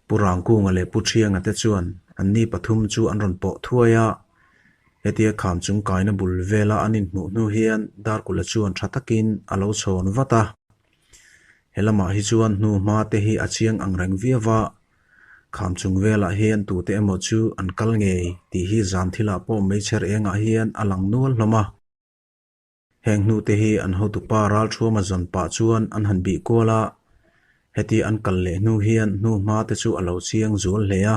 Pu Rangkunga leh Pu Thianga te chuan anni pathum chu an rawn pawh thuai a. Hetia kham chung kaina bul vela an inhmuh hnu hian Darkula chuan tha takin a lo chhawn vat a. He lamah hi chuan hnu hma te hi a chiang ang reng viau va, kham chung velah hian tute emaw chu an kal ngei tih hi zan thilah pawh meichher engah hian a lang nual hlawm a. Heng hnute hi an hotupa ralthuama zawn pah chuan an han bih kual a, heti an kal leh hnu hian hnu hma te chu a lo chiang zual hle a.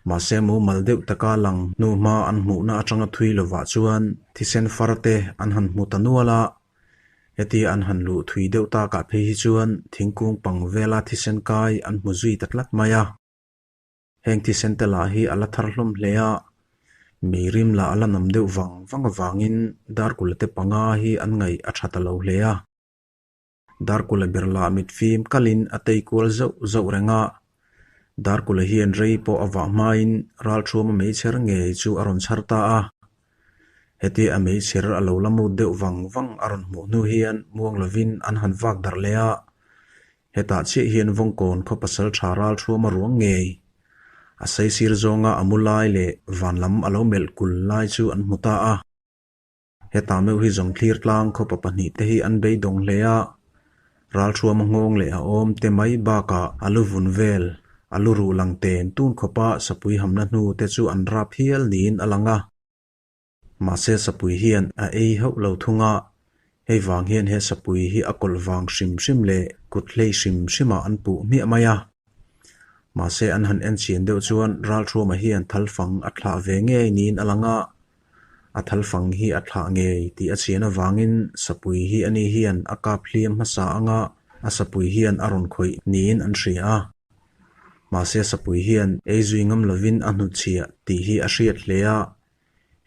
Mahse mumal deuh taka lang hnu hma an hmuhna atanga thui lovah chuan thisen far te an han hmu ta nual a, heti an han luh thui deuh takah phei hi chuan thingkung pang vela thisen kai an hmu zui ta tlat mai a. Heng thisen te lah hi a la thar hlawm hle a, mei rim lah a la nam deuh vang vang avangin Darkula te panga hi an ngaih a tha ta lo hle a. Darkula ber lah mit fim kalin a tei kual zauh zauh reng a, Darkula hian rei pawh a vah hmain ralthuama meichher ngei chu a rawn chhar ta a. Heti a meichher a lo la mut deuh vang vang a rawn hmuh hnu hian muang lovin an han vak darh leh a, Hetah chiah hian Vawngkawn khaw pasal tha ral thuam a ruang ngei. A saisir zawnga a mu lai leh van lam a lo melh kul lai chu an hmu ta a. Hetah meuh hi zawng thlir tlang khawpa pahnihte hi an beidawng hle a. Ral thuam a nghawng leh a awm te mai bakah a lu vun vel, a lu ruh lang ten tun khawpa sapui hamna hnu te chu an rap hial niin a lang a. Mahse sapui hian a ei hauh lo thung a, hei vang hian he sapui hi a kawlh vang hrim hrim leh kut hlei hrim hrimah an puh hmiah mai a. Mahse an han en chian deuh chuan Ralthuama hian thalfang a thlah ve ngei niin a lang a, a thalfang hi a thlah ngei tih a chian avangin sapui hi ani hian a kap hliam hmasa anga a sapui hian a rawn khawih niin an hria a. Mahse sapui hian ei zui ngam lovin a hnutchhiah tih hi a hriat hle a,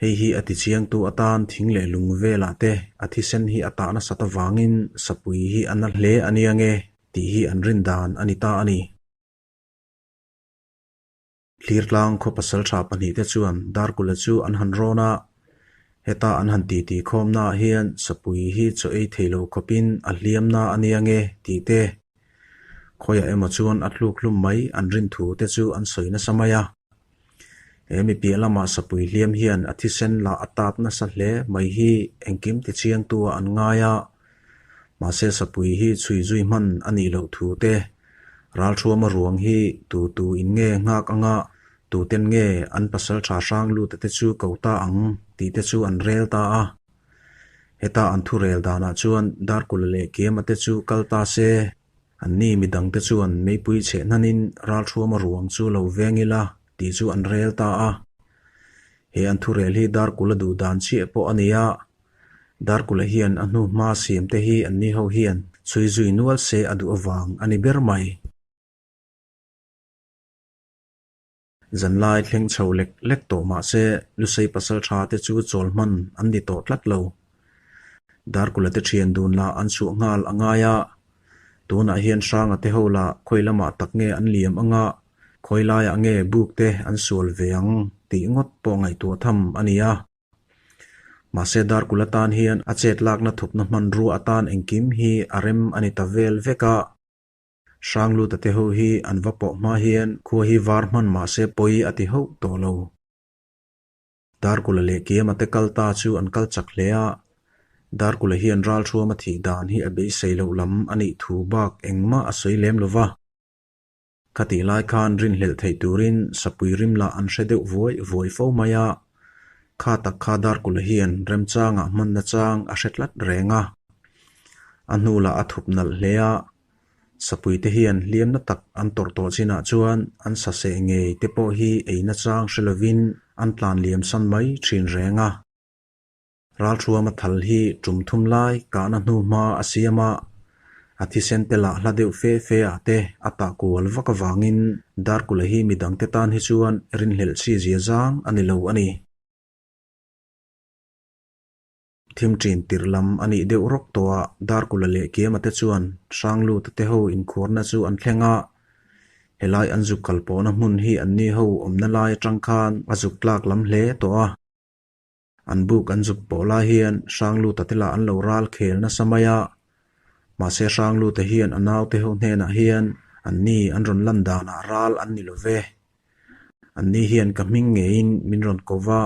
Hei hi a tichiangtu atan thing leh lung velah te a thisen hi a tah nasat avangin sapui hi a na hle a nia nge tih hi an rin dan a ni ta a ni. Thlirtlang khaw pasaltha pahnihte chuan Darkula chu an han rawn a, heta an han titi khawmnaah hian sapui hi chaw ei thei lo khawpin a hliamna a nia nge tih te, khawiah emaw chuan a tluk hlum mai an rin thu te chu an sawi nasa mai a. He mi piah lamah sapui hliam hian a thisen lah a tap nasa hle mai hi engkim tichiangtu ah an ngai a, mahse sapui hi chhui zui hman a nih loh thu te, ralthuama ruang hi tu tu in nge nghak anga tuten nge an pasal tha hrang lut te chu ko ta ang tih te chu an rel ta a. Heta an thu rel danah chuan Darkula leh Kiama te chu kal ta se. Anni midangte chuan meipui chheh hnanin ralthuama ruang chu lo veng ila tih chu an rel ta a. He an thurel hi Darkula duh dan chiah pawh a ni a. Darkula hian a hnu hma siamte hi anni ho hian chhui zui nual se a duh avang a ni ber mai. Zanlai thleng chho lek lek tawh mah se Lusei pasal tha te chu chawl hman an ni tawh tlat lo. Darkula te thian dun lah an chhuah nghal a ngai a, tunah hian Hranga te ho lah khawi lamah tak nge an liam anga khawi laiah nge buk te an sual ve ang tih ngawt pawh ngaihtuah tham a ni a. Mahse Darkula tan hian a chet lakna thupna hmanrua atan engkim hi a rem a ni ta vel vek a. Hrangluta te ho hi an va pawh hma hian khua hi var hman mah se pawi a ti hauh tawh lo. Darkula leh Kiama te kal ta chu an kal chak hle a, Darkula hian ralthuama thih dan hi a beisei loh lam a nih thu bak engmah a sawi lem lo va. Khatih lai khan rinhlelh theih turin sapui rim lah an hre deuh vuai vuai fo mai a, kha tak kha Darkula hian remchangah hmanna chang a hre tlat reng a. A hnu lah a thup nalh hle a, Sapuite hian hliamna tak an tawrh tawh chinah chuan an saseh ngei te pawh hi ei nachang hre lovin an tlan liam san mai thin reng a. Ralthuama thal hi tum thum lai kahna hnu hma a siam a, a thisen te lah hla deuh fe fe ah te a tah kual vak avangin Darkula hi midangte tan hi chuan rinhlelh chi zia zang a ni lo a ni. Thim ṭin tirh lam a nih deuh rawk tawh a, Darkula leh Kiama te chuan Hrangluta te ho inkhuarna chu an thleng a. Helai an zuk kal pawhna hmun hi anni ho awmna lai aṭang khan a zuk tlak lam hle tawh a. An buk an zuk pawh lai hian Hrangluta te lah an lo ral khel nasa mai a. Mahse Hrangluta hian a naute ho hnenah hian Anni an rawn lan danah ral an ni lo ve. Anni hian ka hming ngeiin min rawn ko va,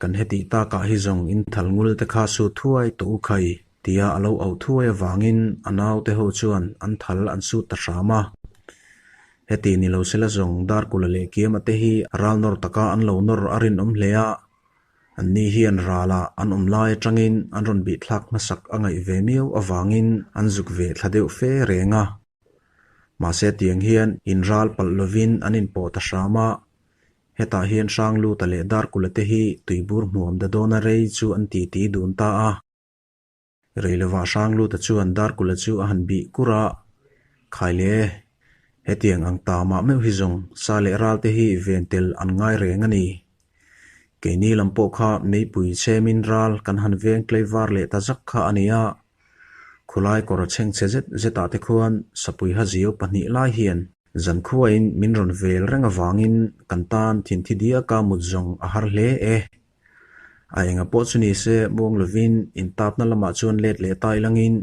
kan hetih takah hi zawng in thal ngul te kha su thuai tawh u khai tia a lo auh thuai avangin a naute ho chuan an thal an sut ta hram a. Heti ni lo sela zawng Darkula leh Kiama te hi ral nawr taka an lo nawr a rinawm hle a, anni hian ralah an awm lai atangin an rawn bihthlak hmasak a ngaih ve miau avangin an zuk ve thla deuh fe reng a. Mahse tiang hian inral palh lovin an inpawh ta hram a, hetah hian Hrangluta leh Darkula te hi tuibur hmuam da dawna rei chu an titi dun ta a. Rei lovah Hrangluta chuan Darkula chu a han bih kur a, Khai le, hetiang ang ta mah meuh hi zawng sa leh ral te hi ven tel an ngai reng a ni. Keini lam pawh kha meipui chhemin ral kan han veng tleivar leh ta zak kha a ni a, Khulai kawr chhengchhe zet zetah te khuan sapui haziau pahnih lai hian zankhuain min rawn vel reng avangin kan tan thinthi diaka mut zawng a har hle e. A enga pawh chu ni se muang lovin intapna lamah chuan let leh ta ilangin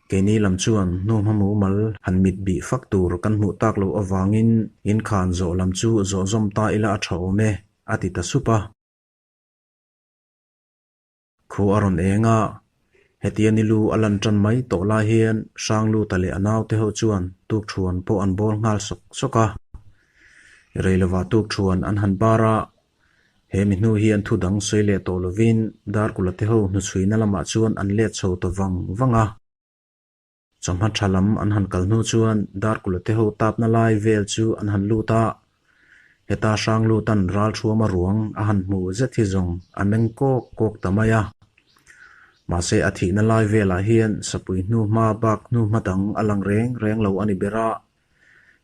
keini lam chuan hnuhma mumal han mit bih fak tur kan hmuh tak loh avangin inkhan zawh lam chu zawh zawm ta ila a tha awm e, a ti ta sup a. Khu a rawn eng a, hetia ni lu a lan tan mai tawh lai hian Hrangluta leh a naute ho chuan tukthuan pawh an bawl nghal sawk sawk a. Rei lovah tukthuan an han bar a, he mi hnu hian thu dang sawi leh tawh lovin Darkula te ho hnuchhuina lamah chuan an let chho ta vang vang a. Chawhma tha lam an han kal hnu chuan Darkula te ho tapna lai vel chu an han lut a, heta Hranglutan ralthuama ruang a han hmu zet hi zawng a meng kawk kawk ta mai a. Mahse a thihna lai velah hian sapui hnu hma bak hnu hma dang a lang reng reng lo a ni ber a,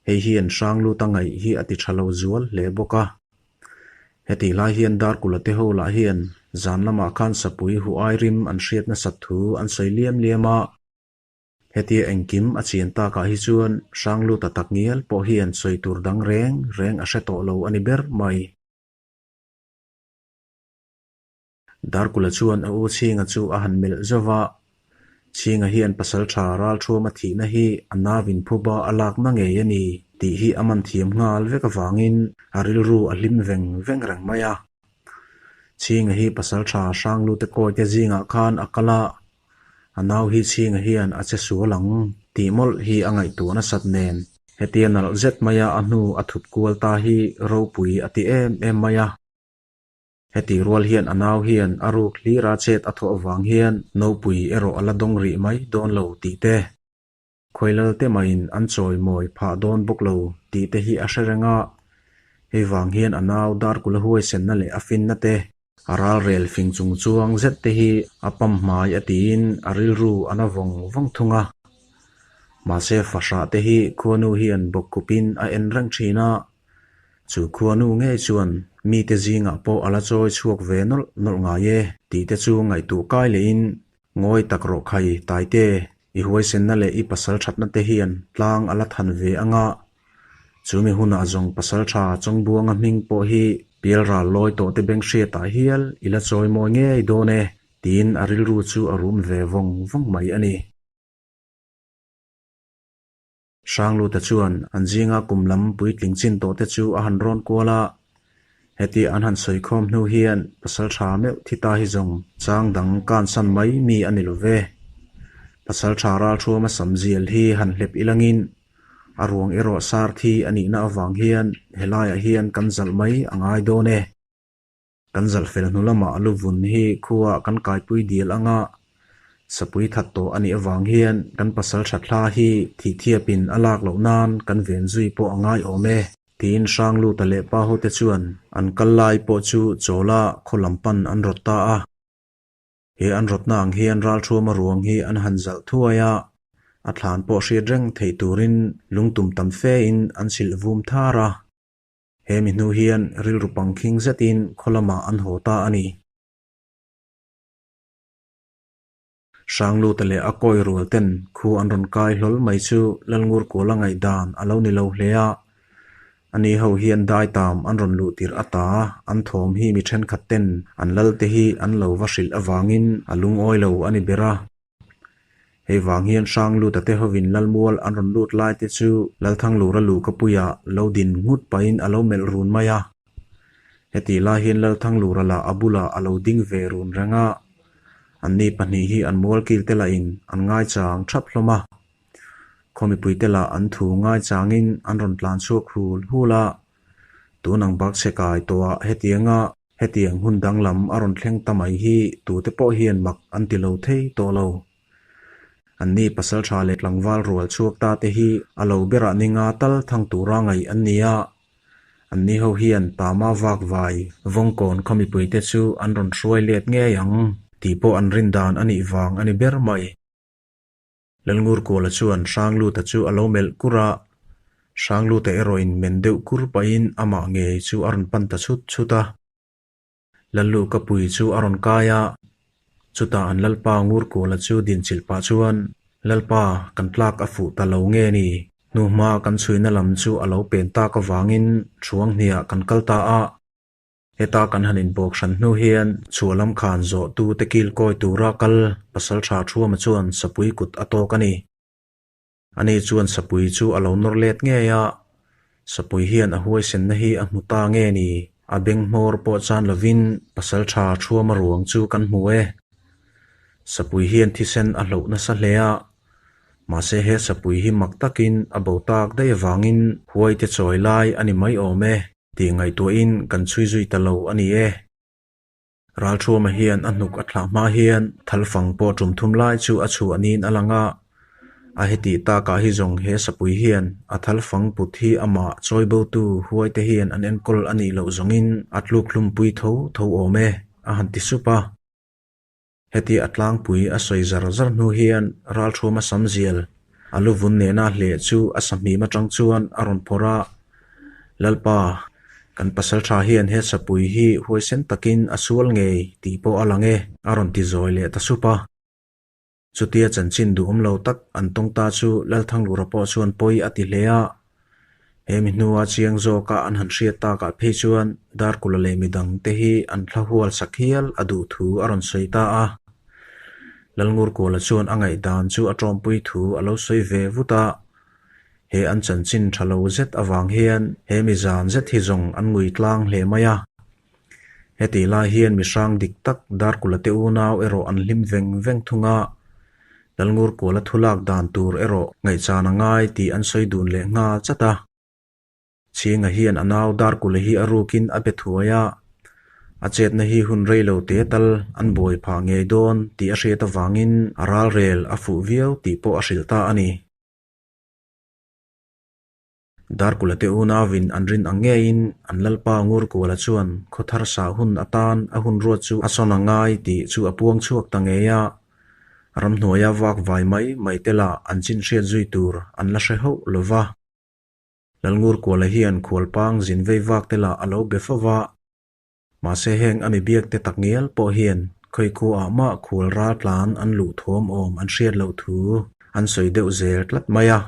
hei hian Hrangluta ngaih hi a ti tha lo zual hle bawk a. Hetih lai hian Darkula te ho lah hian zan lamah khan sapui hu ai rim an hriat nasat thu an sawi liam liam a. Hetia engkim a chian takah hi chuan Hrangluta tak ngial pawh hian sawi tur dang reng reng a hre tawh lo a ni ber mai. Darkula chuan a u Chhinga chu a han melh zauh va, Chhinga hian pasaltha ralthuama thihna hi a navin phuba a lakna ngei a ni tih hi a man thiam nghal vek avangin a rilru a hlim veng veng reng mai a. Chhinga hi pasaltha Hranglute kawite zingah khan a kal a, A nau hi chhinga hian a che sual ang tih mawlh hi a ngaihtuah nasat nen hetia nalh zet maia a hnu a thut kual ta hi ropui a ti em em mai a. Heti rual hian a nau hian a ruk hlira chet a thawh avang hian nopui erawh a la dawng rih mai dawn lo tih te, Khuailal te maiin an chawimawi phah dawn bawk lo tih te hi a hre reng a, hei vang hian a nau Darkula huaisenna leh a finna te, a ralrel fing chung chuang zet te hi a pam hmai a tiin a rilru a na vawng vawng thung a. Mahse fahrah te hi khuanu hian bawkkhupin a en reng thin a, chu khuanu ngei chuan mite zingah pawh a la chawi chhuak ve nawlh nawlh ngai e tih te chu ngaihtuah kai lehin Ngawi tak rawh khai, Taite, i huaisenna leh i pasal thatna te hian tlang a la than ve ang a, chu mi hunah zawng pasal tha Chawngbuanga hming pawh hi pialral lawi tawh te beng hriatah hial i la chawi mawi ngei dawn e, tiin a rilru chu a rum ve vawng vawng mai a ni. Hrangluta chuan an zinga kum lam puitling chin tawh te chu a han rawn kual a, heti an han sawi khawm hnu hian pasal tha meuh thi ta hi zawng chang dang kansan mai mi a ni lo ve. Pasal tha ralthuama sam zial hi han hlep ilangin a ruang erawh sar thi a nihna avang hian helaiah hian kan zalh mai a ngai dawn e. Kan zalh fel hnu lamah lu vun hi khuaah kan kaipui dial anga sapui that tawh a nih avang hian kan pasal tha thla hi thihthiapin a lak loh nan kan ven zui pawh a ngai awm e, tiin Hrangluta leh pa hote chuan an kal lai pawh chu chawla khaw lam pan an rawt ta a. He an rawtna ang hian ralthuama ruang hi an han zalh thuai a, a thlan pawh hriat reng theih turin lungtum tam fein an chhilh vum thar a. He mi hnu hian rilru pangkhing zetin khaw lamah an haw ta a ni. Hrangluta leh a kawi rual ten khu an rawn kai hlawl mai chu Lalngur Kuala ngaihdan a lo ni lo hle a. Ani ho hian daitam an rawn luh tirh ata an thawm hi mi thenkhat ten an lal te hi an lo va hrilh avangin a lungawi lo a ni ber a. Hei vang hian Hrangluta te hovin Lalmual an rawn lut lai te chu Lalthanglura luhkapuia lo din nghut pahin a lo melh run mai a. Hetih lai hian Lalthanglura lah a bulah a lo ding ve run reng a. Anni pahnih hi an mualkil te lahin an ngaichang thap hlawm a. Khaw mipuite lah an thu ngaichangin an rawn tlan chhuak hul hul a. Tun ang bak chhe kai tawhah hetianga Hetiang hun danglam a rawn thleng ta mai hi tute pawh hian mak an ti lo thei tawh lo. Anni pasaltha leh tlangval rual chhuak ta te hi a lo berah ninga tal thang tura ngaih an ni a. Anni ho hian Tama vak vai Vawngkawn khaw mipuite chu an rawn hruai let ngei ang tih pawh an rin dan a nih vang a ni ber mai. Lalngurkuala chuan Hrangluta chu a lo melh kur a, Hrangluta erawhin men deuh kur pahin amah ngei chu a rawn pan ta chhut chhut a. Lalluka pui chu a rawn kai a, chutah an Lalpa Ngurkuala chu dinchilh pah chuan, Lalpa, kan tlak a fuh ta lo nge ni? Hnuhma kan chhuina lam chu a lo pen tak avangin Thuanghniah kan kal ta a. Heta kan han inbawk hran hnu hian chhuah lam khan zawh tu te kil kawi tura kal pasal tha Thuama chuan sapui kut a tawk a ni. Ani chuan sapui chu a lo nawr let ngei a, sapui hian a huaisenna hi a hmu ta nge ni? A beng hmawr pawh chan lovin pasal tha Thuama ruang chu kan hmu e. Sapui hian thisen a hloh nasa hle a, mahse he sapui hi mak takin a bo tak daih avangin huaite chawi lai a ni mai awm e. Tih ngaihtuahin kan chhui zui ta lo a ni e. Ralthuama hian a hnuk a thlah hma hian thalfang pawh tum thum lai chu a chhuah niin a lang a, a hetih takah hi zawng he sapui hian a thalfang put hi amah chawi botu huaite hian an enkawl a nih loh zawngin a tluk hlumpui tho tho awm e, a han ti sup a. Heti a tlangpui a sawi zar zar hnu hian ralthuama sam zial a lu vun nena hleh chu a sahmim atang chuan a rawn phawrh a, Lalpa, kan pasaltha hian he sapui hi huaisen takin a sual ngei tih pawh a lang e, a rawn ti zawi leh ta sup a. Chutia chanchin duhawm lo tak an tawng ta chu Lalthanglura pawh chuan pawi a ti hle a. He mi hnua chiang zawka an han hriat takah phei chuan Darkula leh midang te hi an thla hual sak hial a duh thu a rawn sawi ta a. Lalngurkuala chuan a ngaihdan chu a tawmpui thu a lo sawi ve vut a. He an chanchin tha lo zet avang hian he mi zan zet hi zawng an ngui tlang hle mai a. Hetih lai hian mihrang dik tak Darkula te unau erawh an hlim veng veng thung a, Lalngurkuala thu lak dan tur erawh ngaihchan a ngai tih an sawi dun leh nghal chat a. Chhinga hian a nau Darkula hi a rukin a be thuai a, a chetna hi hun rei lo te tal an buai phah ngei dawn tih a hriat avangin a ralrel a fuh viau tih pawh a hrilh ta a ni. Darkula te unauin an rin ang ngeiin an Lalpa Ngurkuala chuan khawthar sah hun atan a hun ruat chu a sawn a ngai tih chu a puang chhuak ta ngei a. Ramhnuaia vak vai mai mai te lah an chin hriat zui tur an la hre hauh lo va. Lalngurkuala hian khualpang zin vei vak te lah a lo be fo va. Mahse heng a mi biak te tak ngial pawh hian khawikhuaah mah khual ral tlan an luh thuam awm an hriat loh thu an sawi deuh zel tlat mai a.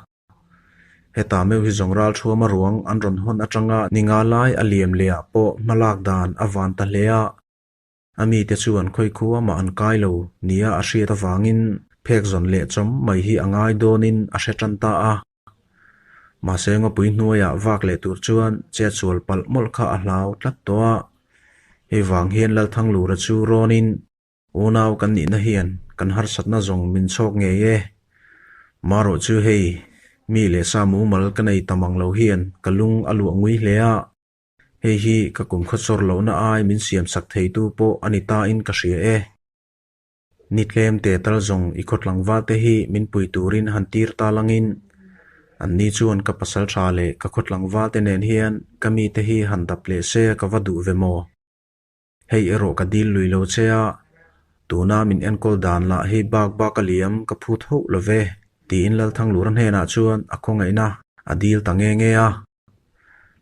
Heta meuh hi zawng ralthuama ruang an rawn hawn atanga ni nga lai a liam leh ah pawh hmalak dan a van ta hle a. A mite chuan khawikhu amah an kai lo nia a hriat avangin phek zawn leh chawm mai hi a ngai dawnin a hre tan ta a. Mahse ngawpui hnuaiah vak leh tur chuan chetsual palh mawlh kha a hlau tlat tawh a. Hei vang hian Lalthanglura chu rawnin Unau kan nihna hian kan harsatna zawng min chhawk ngei e. Marawh chu hei, mi leh sa mumal ka nei ta mang lo hian ka lung a luah ngui hle a. Hei hi ka kum khawchawr lohna ai min siam sak theitu pawh a ni ta in ka hria e. Ni tlem te tal zawng i khaw tlangval te hi min pui turin han tir ta langin anni chuan ka pasal tha leh ka khaw tlangval te nen hian ka mite hi han dap leh se ka va duh ve maw? Hei erawh ka dil lui lo che a, tuna min enkawl dan lah hi bak bak a liam ka phut hauh lo ve, tiin Lalthanglura hnenah chuan a khawngaihna a dil ta nge nge a.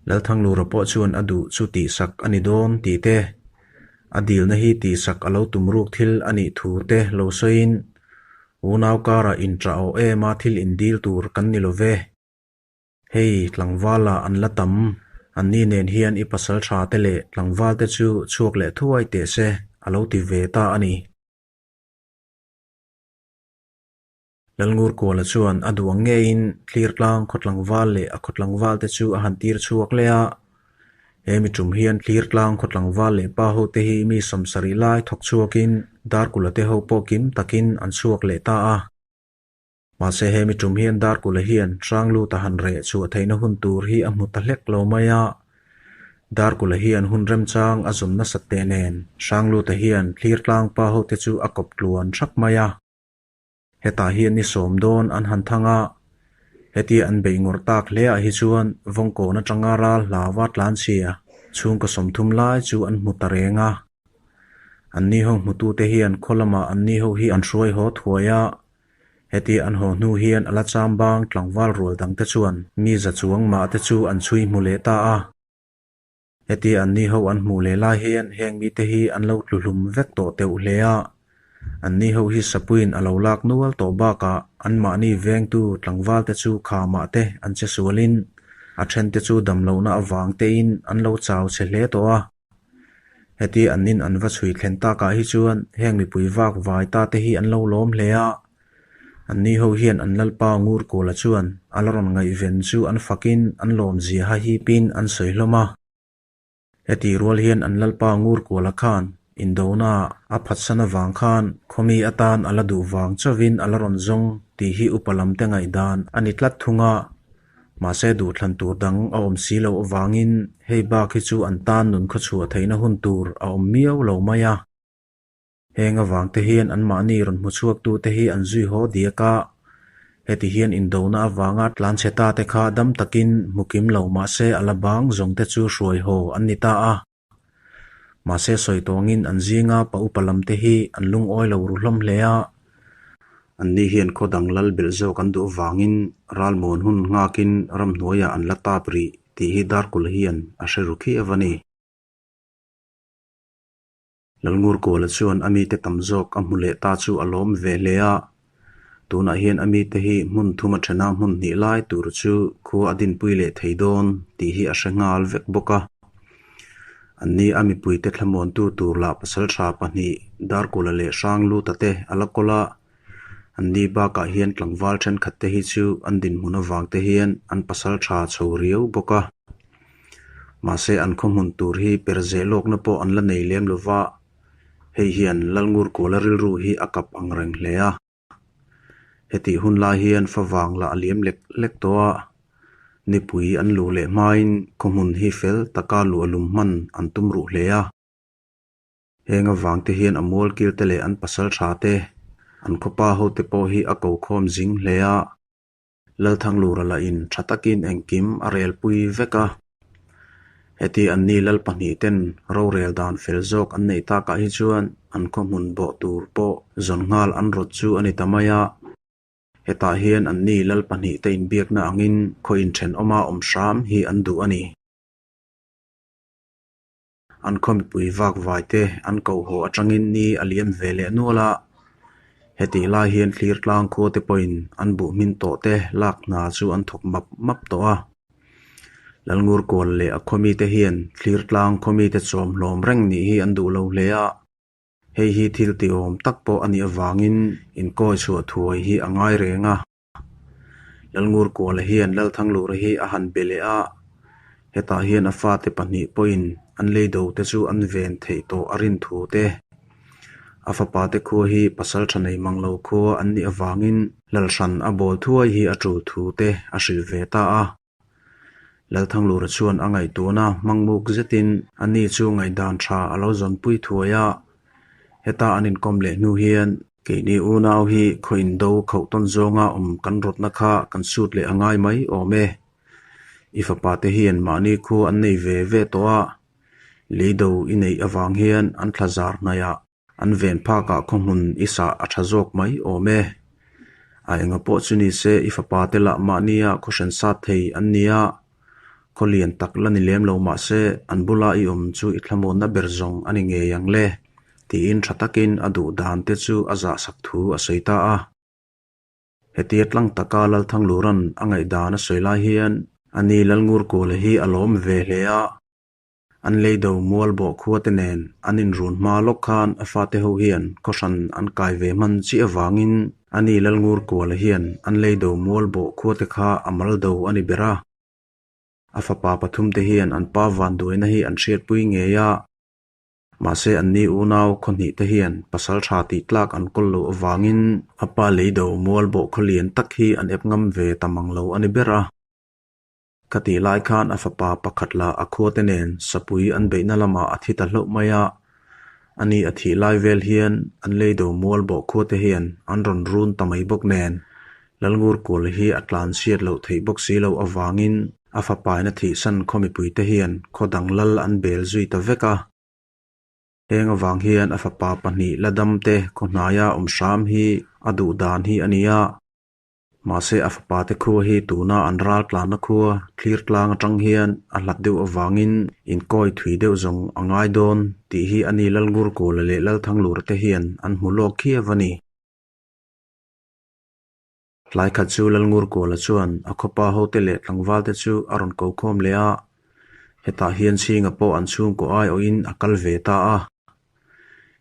Lalthanglura pawh chuan a duh chu tihsak a ni dawn tih te, a dilna hi tihsak a lo tum ruk thil a nih thu te lo sawiin, Unau karah inṭah awh em a thil indil tur kan ni lo ve. Hei, tlangval ah an la tam. Anni nen hian i pasal tha te leh tlangval te chu chhuak leh thuai teh se, a lo ti ve ta a ni. Lalngurkuala chuan a duh ang ngeiin Thlirtlang khaw tlangval leh a khaw tlangvalte chu a han tir chhuak leh a. He mi tum hian Thlirtlang khaw tlangval leh pa hote hi mi sawmsarih lai thawk chhuakin Darkula te ho pawh kim takin an chhuak leh ta a. Mahse he mi tum hian Darkula hian Hrangluta han reh chhuah theihna hun tur hi a hmu ta hlek lo mai a. Darkula hian hun remchang a zawn nasat teh nen Hrangluta hian Thlirtlang pa hote chu a kawp tluan thak mai a. Hetah hian ni sawm dawn an han thang a, hetia an beih ngawrh tak hle ah hi chuan Vawngkawn atanga ral hlauva tlanchhia chhungkaw 30 lai chu an hmu ta reng a. Anni ho hmutute hian khaw lamah anni ho hi an hruai haw thuai a, hetia an haw hnu hian a la chambang tlangval rual dangte chuan mi za chuang mah te chu an chhui hmu leh ta a. Hetia anni ho an hmuh leh lai hian heng mite hi an lo tluhlum vek tawh teuh hle a, anni ho hi sapuiin a lo lak nual tawh bakah anmahni vengtu tlangvalte chu khamah te an che sualin a thente chu damlohna avang tein an lo chau chhe hle tawh a. Hetia an in an va chhui thlen takah hi chuan heng mipui vak vai ta te hi an lo lawm hle a, Anni ho hian an Lalpa Ngurkawla chuan a la rawn ngaihven chu an fakin an lawmzia ha hipin an sawi hlawm a. Heti rual hian an Lalpa Ngurkawla khan indona a phatsan avang khan khawmi atan a la duh vang chauhin a la rawn zawng tih hi upa lamte ngaihdan a ni tlat thung a. Mahse duhthlan tur dang a awm si loh avangin hei bak hi chu an tan nun khawchhuah theihna hun tur a awm miau lo mai a. Heng avang te hian anmahni rawn hmu chhuaktute hi an zui haw diak a, heti hian indona avanga tlanchhe ta te kha dam takin hmu kim lo mahse a la bang zawng te chu hruai haw an ni ta a. Mahse sawi tawngin an zinga pa upa lam te hi an lungawi lo ru hlawm hle a, anni hian khaw dang lal belh zawk an duh avangin ralmuan hun nghakin ramhnuaiah an la tap rih tih hi Darkul hian a hre ru khiau a ni. Lalngurkuala chuan a mite tam zawk a hmu leh ta chu a lawm ve hle a. Tunah hian a mite hi hmun thum a thena hmun hnih lai tur chu khua a dinpui leh thei dawn tih hi a hre nghal vek bawk a. Anni a mipuite thlamuantu tur lah pasaltha pahnih Darkula leh Hrangluta te a la kawl a. Anni bakah hian tlangval thenkhat te hi chu an dinhmun avang te hian an pasaltha chho riau bawk a. Mahse an khaw hmun tur hi per zeh lawkna pawh an la nei lem lova, hei hian Lalngurkuala rilru hi a kap ang reng hle a. Hetih hun lai hian favang lah a liam lek lek tawh a, nipui an luh leh hmain khaw hmun hi fel taka luh a lum hman an tum ruh hle a. Heng avang te hian a mualkil te leh an pasal tha te, an khawpa hote pawh hi a ko khawm zing hle a. Lalthanglura lahin tha takin engkim a relpui vek a. Heti anni lal pahnih ten rorel dan fel zawk an neih takah hi chuan an khaw hmun bawh tur pawh zawn nghal an rawt chu a ni ta mai a. Hetah hian anni lal pahnih te inbiakna angin khaw inthenawma awm hram hi an duh a ni. An khaw mipui vak vai te an koh haw atangin ni a liam ve leh nual a, hetih lai hian thlir tlang khua te pawhin an buh hmin tawh te lak hna chu an thawk map map tawh a. Lalngurkual leh a khaw mite hian thlir tlang khaw mite chawm hlawm reng nih hi an duh lo hle a, hei hi thil tiawm tak pawh a nih avangin inkawi chhuah thuai hi a ngai reng a. Lalngurkuala hian Lalthanglura hi a han be leh a, hetah hian a fate pahnih pawhin an leido te chu an ven theih tawh a rin thu te, a fapa te khua hi pasal tha nei mang lo khua an nih avangin Lalhran a bawl thuai hi a tul thu te a hrilh ve ta a. Lalthanglura chuan a ngaihtuahna hmangmuk zetin ani chu ngaihdan tha a lo zawnpui thuai a, heta an inkawm leh hnu hian keini unau hi khaw indo khauh tawn zawnga awm kan rawtna kha kan sut leh a ngai mai awm e. I fapa te hian mahni khua an nei ve ve tawh a, leido i neih avang hian an thla zar hnaihah An ven phakah khaw hmun i sah a tha zawk mai awm e. A enga pawh chu ni se i fapa te lah mahnia khaw hran sat thei an nia. Khaw lian tak la ni lem lo mah se an bula i awm chu i thlamuanna ber zawng a ni ngei ang le, tiin tha takin a duh dan te chu a zahsak thu a sawi ta a. Hetia tlang taka Lalthangluran a ngaihdan a sawi lai hian ani Lalngurkuala hi a lawm ve hle a. An leido mual bawh khua te nen an inrun hma lawk khan a fate ho hian khaw hran an kai ve hman chiah avangin Ani Lalngurkuala hian an leido mual bawh khuate kha a mal do a ni ber a. A fapa pathumte hian an pa vanduaina hi an hriatpui ngei a. Mahse anni unau khaw hnih te hian pasal tha tih tlak an kawl loh avangin a pa leido mual bawh khaw lian tak hi an ep ngam ve ta mang lo a ni ber a. Ka tih lai khan a fapa pakhat lah a khuate nen sapui an beihna lamah a thi ta hlauh mai a. Ani a thih lai vel hian an leido mual bawh khuate hian an rawn run ta mai bawk nen Lalngurkuala hi a tlan chhiat loh theih bawk si loh avangin a fapaina thihsan khaw mipuite hian khaw dang lal an bel zui ta vek a. Heng avang hian a fapa pahnih la damte khaw hnaia awm hram hi a duh dan hi a ni a. Mahse a fapate khua hi tuna an ral tlanna khua thlir tlang atang hian a hlat deuh avangin inkawi thui deuh zawng a ngai dawn tih hi a ni Lalngurkuala leh Lalthanglura te hian an hmu lawk khiau a ni. Tlai khat chu Lalngurkuala chuan a khawpa hote leh tlangvalte chu a rawn ko khawm leh a, hetah hian Chhinga pawh an chhungkaw aiawhin a kal ve ta a.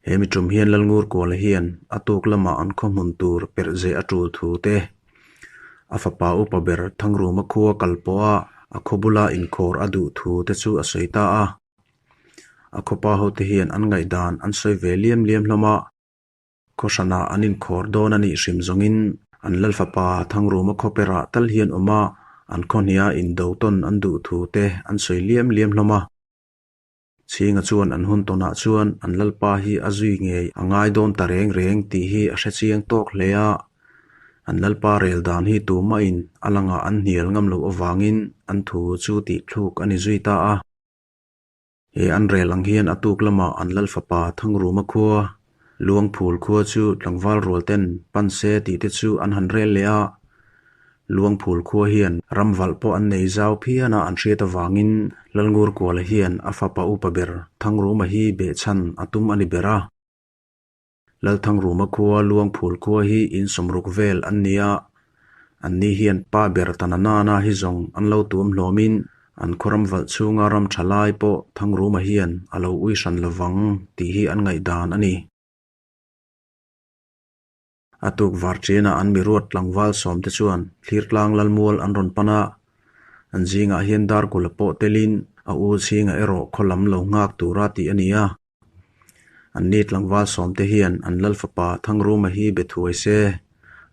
He mi tum hian Lalngurkuala hian a tuk lamah an khaw hmun tur perh zeh a tul thu te, a fapa upa ber Thangruma khua kal pawha a khaw bula inkhawr a duh thu te chu a sawi ta a. A khawpa hote hian an ngaihdan an sawi ve liam liam hlawm a. Khawhranah an inkhawr dawn a nih hrim zawngin an Lalfapa Thangruma khawperah tal hian awm a, an khawhnia indo tawn an duh thu te an sawi liam liam hlawm a. Chhinga chuan an hun tawnah chuan an Lalpa hi a zui ngei a ngai dawn ta reng reng tih hi a hre chiang tawk hle a. An Lalpa rel dan hi tumahin a langah an hnial ngam loh avangin an thu chu tihthluk a ni zui ta a. He an rel ang hian a tuk lamah an lal fapa Thangruma khua, Luangphul khua chu tlangval rual ten pan se tih te chu an han rel leh a. Luangphul khua hian ram valh pawh an nei zau phian a an hriat avangin Lalngurkuala hian a fapa upa ber Thangruma hi behchhan a tum a ni ber a. Lalthangruma khua Luangphul khua hi in sawmruk vel an ni a, anni hian pa ber ta na nana hi zawng an lo tuam hlawmin an khaw ram valh chhunga ram tha lai pawh Thangruma hian a lo ui hran lovang tih hi an ngaihdan a ni. A tuk var ṭianah an miruat tlangval sawmte chuan Thlirtlang Lalmual an rawn pan a, an zingah hian Darkula pawh telin a u chhingah erawh khaw lam lo nghak tura tih a ni a. Anni tlangval sawmte hian an lal fapa Thangruma hi be thuai se,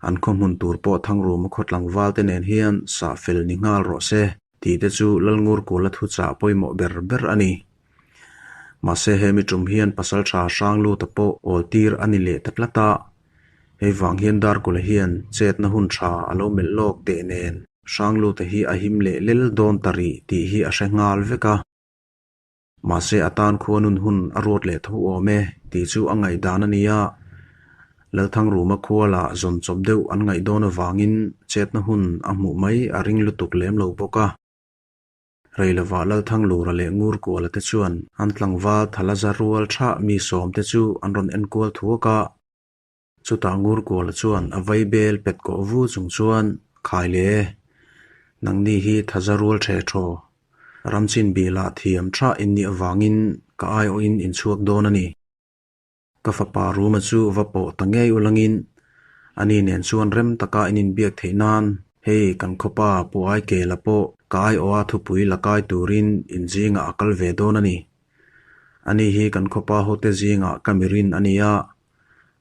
an khaw hmun tur pawh Thangruma khaw tlangval te nen hian sah fel ni nghal rawh se tih te chu Lalngurkula thuchah pawimawh ber ber a ni. Mahse he mi tum hian pasaltha Hrangluta pawh awl tir a ni leh ta tlat a, hei vang hian Darkula hian chetna hun tha a lo melh lawk teh nen Hrangluta hi a him leh lel dawn ta rih tih hi a hre nghal vek a. Mahse a tan khua nun hun a ruat leh tho awm e tih chu a ngaihdan a ni a, Lalthangruma khua lah zawn chawp deuh an ngaih dawn avangin chetna hun a hmuh mai a ring lutuk lem lo bawk a. Rei lovah Lalthanglura leh Ngurkuala te chuan an tlangval Thalaza rual thah mi sawm te chu an rawn enkual thuak a. Chutah Ngurkuala chuan a vai bel pet kawh vu chung chuan, Khai le, nangni hi Thaza rual ṭhe ṭhaw, ramchin bilah thiam thah in nih avangin ka aiawhin in chhuak dawn a ni. Ka fapa Ruma chu va pawh ta ngei ulangin ani nen chuan rem taka in inbiak theih nan hei kan khawpa Pu Aikela pawh ka aiawha thupui la kai turin in zingah a kal ve dawn a ni. Ani hi kan khawpa hote zingah ka mirin a ni a,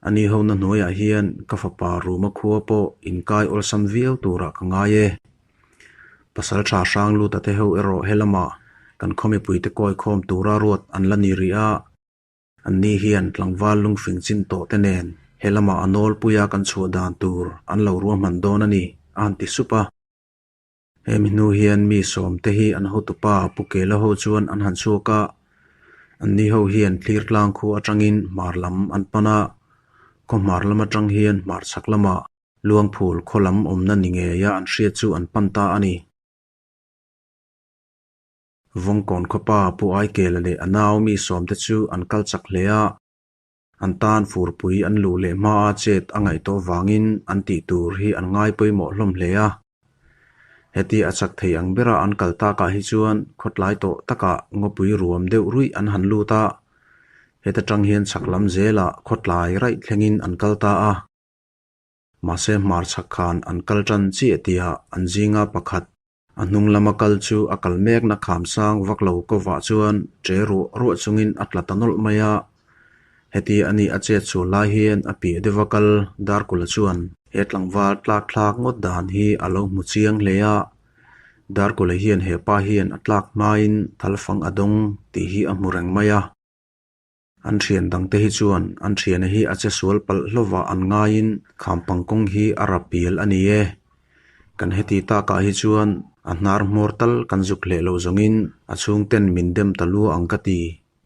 ani hona hnuaiah hian ka fapa Ruma khua pawh inkai awlsam viau turah ka ngai e. Pasal tha hrang luta te ho erawh helamah kan khaw mipuite kawi khawm tura ruat an la ni rih a. Anni hian tlangval lungfing chin tawh te nen he lamah a nawlpuia kan chhuah dan tur an lo ruahman dawn a ni, a han ti sup a. Hemi hnu hian mi sawm te hi an hotupa Pu Kela ho chuan an han chhuak a, anni ho hian thlir tlang khu atangin hmar lam an pan a, khaw hmar lam atang hian hmar chhak lamah Luangphul khaw lam awmna ni ngeia an hriat chu an pan ta a ni. Vawngkawn khawpa Pu Aikela leh a nau mi sawmte chu an kal chak hle a, an tan furpui an luh leh hmaa chet a ngaih tawh vangin an tih tur hi an ngai pawimawh hlawm hle a. Heti a chak thei ang bera an kal takah hi chuan khawtlai tawh takah ngawpui ruam deuh ruih an han lut a, heta tang hian chak lam zelah khawtlai raih thlengin an kal ta a. Mahse hmarchhak khan an kal tan chiah tihah an zinga pakhat a hnung lama kal chu a kal mekna kham sang vak lo kovah chuan ṭe ruah ruah chungin a tla ta nawlh mai a. Heti a nih a chet chhuah lai hian a piah deuha kal Darkula chuan he tlangval tlak thlak ngawt dan hi a lo hmu chiang hle a. Darkula hian he pa hian a tlak hmain thalfang a dawng tih hi a hmu reng mai a. An thian dangte hi chuan an thiana hi a che sual palh hlawvah an ngaiin khampang kawng hi a rap pial a ni e. Kan heti takah hi chuan a hnar hmawr tal kan zuk hleh lo zawngin a chhungten min dem ta lua ang ka ti,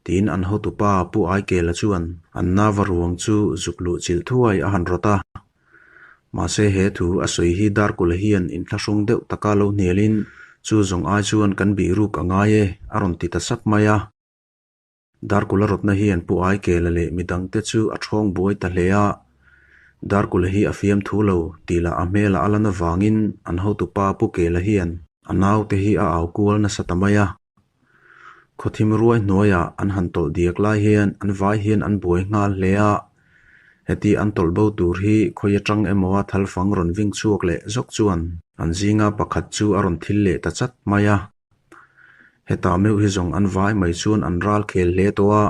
tiin an hotupa Pu Aikela chuan an nava ruang chu zuk luh chilh thuai a han rawt a. Mahse he thu a sawi hi Darkula hian inthlahrung deuh taka lo hnialin chu zawng ai chuan kan bih ruk a ngai e a rawn ti ta sap mai a. Darkula rawtna hian Pu Aikela leh midangte chu a ṭhawng buai ta hle a. Darkula hi a fiam thu lo tih lah a hmelah a lan avangin an hotupa Pu Kela hian a naute hi a au kual nasa ta mai a. Khawthim ruai hnuaiah an han tawlh diak lai hian an vai hian an buai nghal hle a. Heti an tawlh bo tur hi khawi atang emaw a thalfang rawn ving chhuak leh zawk chuan an zinga pakhat chu a rawn thil leh ta chat mai a. Hetah meuh hi zawng an vai mai chuan an ral khel hle tawh a,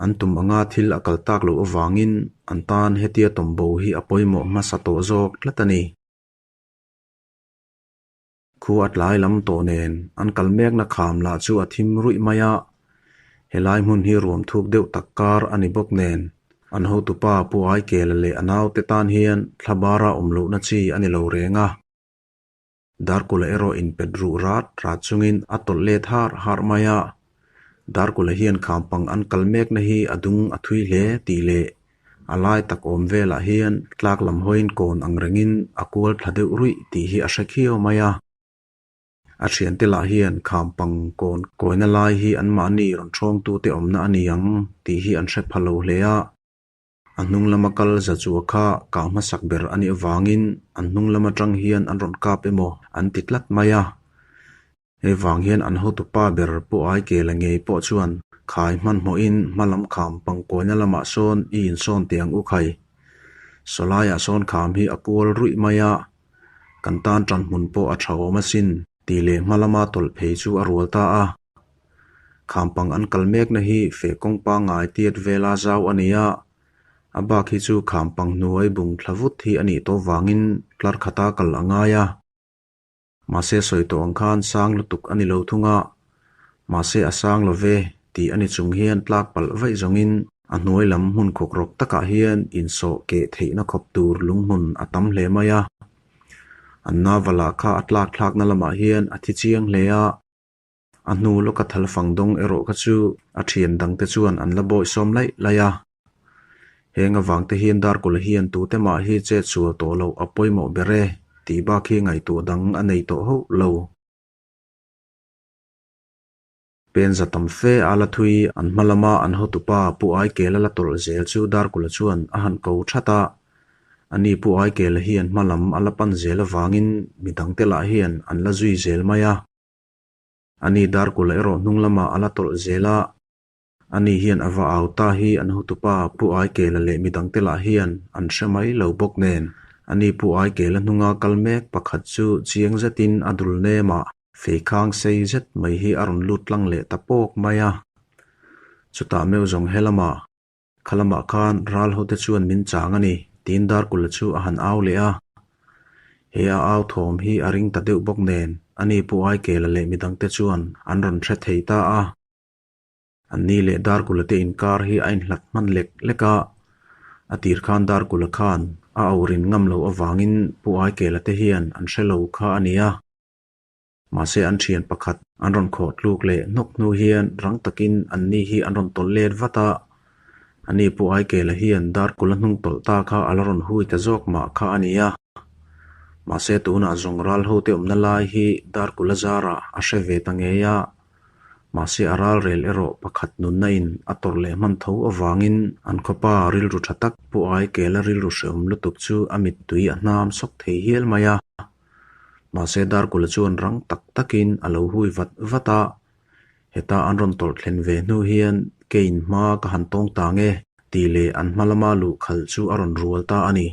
an tum anga thil a kal tak loh avangin an tan hetia tawmbo hi a pawimawh hmasa tawh zawk tlat a ni. Khu a tlai lam tawh nen an kal mekna kham lah chu a thim ruih mai a, helai hmun hi ruam thuk deuh tak kar a ni bawk nen an hotupa Pu Aikela leh a naute tan hian thlabara awm lohna chi a ni lo reng a. Darkula erawh inpet ruh rat rat chungin a tawlh let har har mai a. Darkula hian khampang an kal mekna hi a dung a thui hle tih leh a lai tak awm velah hian tlak lam hawiin kawn ang rengin a kual thla deuh ruih tih hi a hre khiau mai a. A thiante lah hian khampang kawn kawina lai hi anmahni rawn thawngtute awmna a ni ang tih hi an hre pha lo hle a. A hnung lama kal za chua kha kah hmasak ber a nih avangin an hnung lam atang hian an rawn kap emaw an ti tlat mai a. Hei vang hian an hotupa ber Pu Aikela ngei pawh chuan khai hmanhmawhin hma lam kham pangkuaina lamah sawn i insawn teh ang u khai. Sawlaiah sawn kham hi a kual ruih mai a, kan tan tanhmun pawh a tha awm asin tih leh hma lama tawlh phei chu a rual ta a. Khampang an kal mekna hi feh kawng pangngai tiat vela zau a ni a, a bak hi chu khampang hnuai bung thla vut hi a nih tawh vangin tlar khata kal a ngai a. Mahse sawi tawh ang khan sang lutuk a ni lo thung a, mahse a sang lo ve tih a ni chung hian tlak palh vaih zawngin a hnuai lam hmun khawk rawk takah hian insawh keh theihna khawp tur lunghmun a tam hle mai a. An navalah kha a tlak thlakna lamah hian a thi chiang hle a. A hnu lawka thal fang dawng erawh kha chu a thian dangte chuan an la bawi sawm laih laih a. Heng avangte hian Darkawla hian tute mah hi chet sual tawh loh a pawimawh ber e tih bak hi ngaihtuah dang a nei tawh hauh lo. Pen za tam fe a la thui an hma lama an hotupa Pu Aikela la tawlh zel chu Darkawla chuan a han ko that a. Ani Pu Aikela hian hma lam a la pan zel avangin midangte lah hian an la zui zel mai a. Ani Darkula erawh hnung lamah a la tawlh zel a, ani hian a va au ta hi an hotupa Pu Aikela leh midangte lah hian an hre mai lo bawk nen. Ani Pu Aikela hnunga kal mek pakhat chu chiang zetin a dul nemah feikhang sei zet mai hi a rawn lut tlang leh ta pawk mai a. Chutah meuh zawng he lamah, kha lamah khan ral hote chuan min chang a ni, tiin Darkula chu a han au leh a. He a au thawm hi a ring ta deuh bawk nen, ani Pu Aikela leh midangte chuan an rawn hre thei ta a. Anni leh Darkula te inkar hi a inhlat hman lek lek a, a tir khan Darkula khan a au rin ngam loh avangin Pu Aikela te hian an hre lo kha a ni a. Mahse an thian pakhat an rawn khawh tluk leh hnawk hnu hian rang takin anni hi an rawn tawlh let vat a, ani Pu Aikela hian Darkula hnung tawlh ta kha a la rawn hui ta zawk mah kha a ni a. Mahse tunah zawng ral hote awmna lai hi Darkula zarah a hre ve ta ngei a, mahse a ral rel erawh pakhat nunna in a tawrh leh hman tho avangin an khawpa rilru tha tak Pu Aikela rilru hreawm lutuk chu a mittui a hnam sawk thei hial mai a. Mahse Darkula chuan rang tak takin a lo hui vat vat a, heta an rawn tawlh thlen ve hnu hian kein hma ka han tawng ta nge tih leh an hma lama luh khalh chu a rawn rual ta a ni.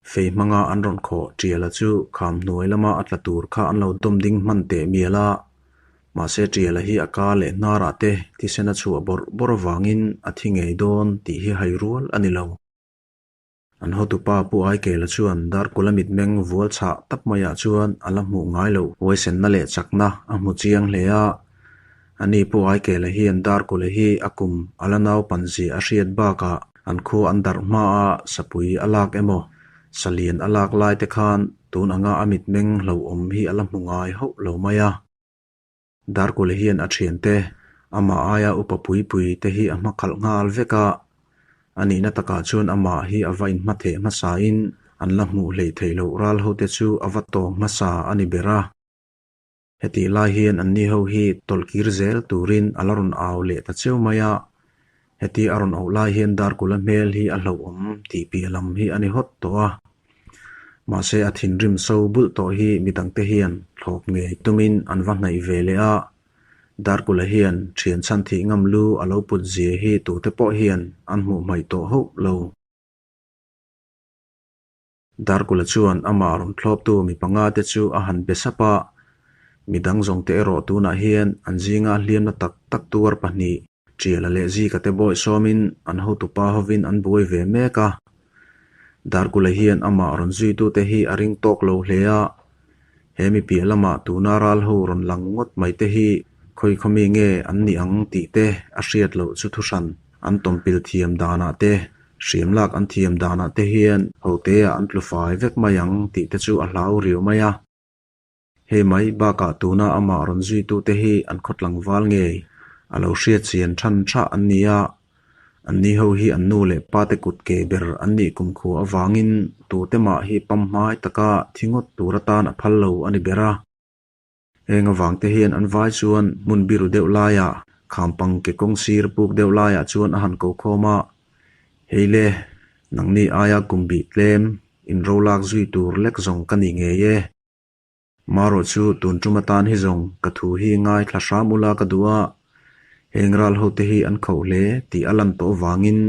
Fei hmanga an rawn khawh Tiala chu kham hnuai lama a tla tur kha an lo dawm ding hman teh mial a. Mahse Tiala hi a ka leh hnarah te thisen a chhuah bawrh bawrh avangin a thi ngei dawn tih hi hai rual a ni lo. An hotupa Pu Aikela chuan Darkula mitmeng vual chhah tak maiah chuan a la hmuh ngai loh huaisenna leh chakna a hmu chiang hle a. Ani Pu Aikela hian Darkula hi a kum a la naupan zia a hriat bakah an khua an darh hmaa sapui a lak emaw salian a lak lai te khan tun anga a mitmeng hlauhawm hi a la hmu ngai hauh lo mai a. Darkula hian a thiante, amah aia upa pui pui te hi a hma khalh nghal vek a, a nihna takah chuan amah hi a va inhmatheh hmasain an la hmuh hleih theih loh ral hote chu a va tawng hmasa a ni ber a. Hetih lai hian anni ho hi tawlhkir zel turin a la rawn au leh ta cheu mai a, heti a rawn auh lai hian Darkula hmel hi a hlauhawm tih piah lam hi a ni hawt tawh a. Mahse a thinrim so bulh tawh hi midangte hian thlawp ngei tumin an va hnaih ve leh a, Darkula hian thian chhan thih ngam lu a lo put zia hi tute pawh hian an hmuh hmaih tawh hauh lo. Darkula chuan amah rawn thlawptu mi panga te chu a han be sap a, midang zawngte erawh tunah hian an zinga hliamna tak tak tuar pahnih Ṭiala leh Zika te bawi sawmin an hotupa hovin an buai ve mek a. Darkula hian amah rawn zuitute hi a ring tawk lo hle a, he mi piah lamah tuna ral ho rawn lang ngawt mai te hi khawi khawmi nge an nih ang tih te a hriat loh chu thuhran an tawmpil thiam danah te, hriam lak an thiam danah te hian hoteah an tlu fai vek mai ang tih te chu a hlau riau mai a. Hei mai bakah tuna amah rawn zuitute hi an khaw tlangval ngei a lo hriat chian than tha an ni a, anni ho hi an nu leh pate kut ke ber an nih kumkhua avangin tute mah hi pamhmai taka thi ngawt tur atan a phal lo a ni ber a. Heng avangte hian an vai chuan hmun biru deuh laiah khampang ke kawng sir puk deuh laiah chuan a han ko khawm a, Hei le, nangni aia kum bih tlem inro lak zui tur lek zawng ka ni ngei e. Marawh chu tun tum atan hi zawng ka thu hi ngaithla hram ula ka duh a, heng ral hote hi an khauh hle tih a lan tawh vangin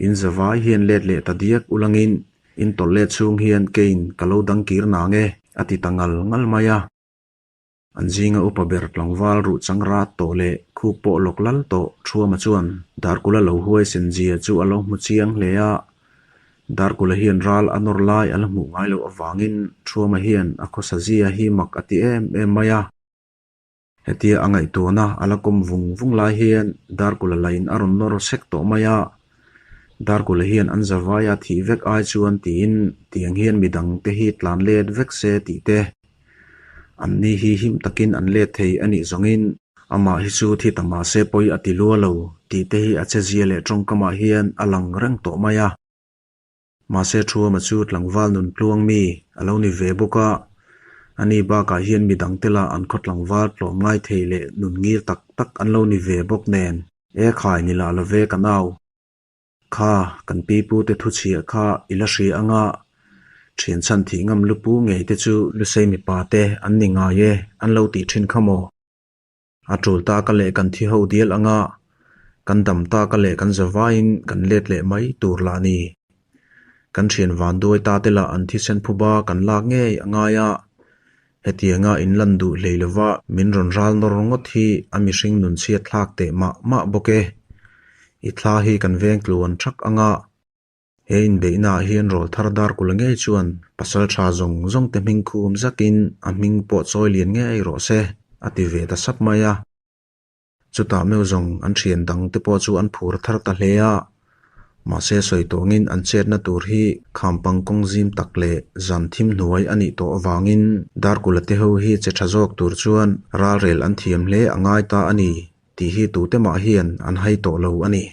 in zavai hian let leh ta diak ulangin in tawlh let chhung hian keiin ka lo dang kir nang e, a ti ta ngal ngal mai a. An zinga upa ber tlangval ruh chang rat tawh leh khup pawh lawk lal tawh Thuama chuan Darkula lo huai sen zia chu a lo hmu chiang hle a. Darkula hian ral a nawr lai a la hmuh ngai loh avangin Thuama hian a khawsa zia hi mak a ti em em mai a. Hetia a ngaihtuahna a la kawm vung vung lai hian Darkula lain a rawn nawr sek tawh mai a. Darkula hian an zavaia thih vek ai chuan tiin tiang hian midang te hi tlan let vek se tih te Anni hi him takin an let thei a nih zawngin amah hi chu thi ta mahse pawi a ti lua lo tih te hi a chezia leh tawngkamah hian a lang reng tawh mai a. Mahse Thuama chu tlangval nun tluang mi a lo ni ve bawk a, ani bakah hian midang te lah an khaw tlangval tlawm ngai thei leh nun ngir tak tak an lo ni ve bawk nen. E khai ni lah lo ve ka nau. Kha, kan pipute thuchhiah kha i la hria anga, thian chhan thih ngam lupu ngei te chu Lusei mipa te an ni ngai e, an lo tih thin kha maw? A tul ta ka leh kan thi ho dial anga, kan dam ta ka leh kan zavaiin kan let leh mai tur lah ni. Kan thian vanduai ta te lah an thisen phuba kan lak ngei a ngai a, hetianga in lan duh hlei lova min rawn ral nawr ngawt hi a mihring nun chhiat thlak teh mah mah bawk e. I thla hi kan veng tluan thak anga, he inbeihnaah hian rawl thar dar kula ngei chuan pasal tha zawng zawng te hming khum zakin a hming pawh chawi lian ngei rawh se, a ti ve ta sap mai a. Chutah meuh zawng an thian dang te pawh chu an phur thar ta hle a, mahse sawi tawngin an chetna tur hi khampang kawng zim tak leh zan thim hnuai a nih tawh avangin Darkula te ho hi che tha zawk tur chuan ralrel an thiam hle a ngai ta a ni tih hi tute mah hian an hai tawh lo a ni.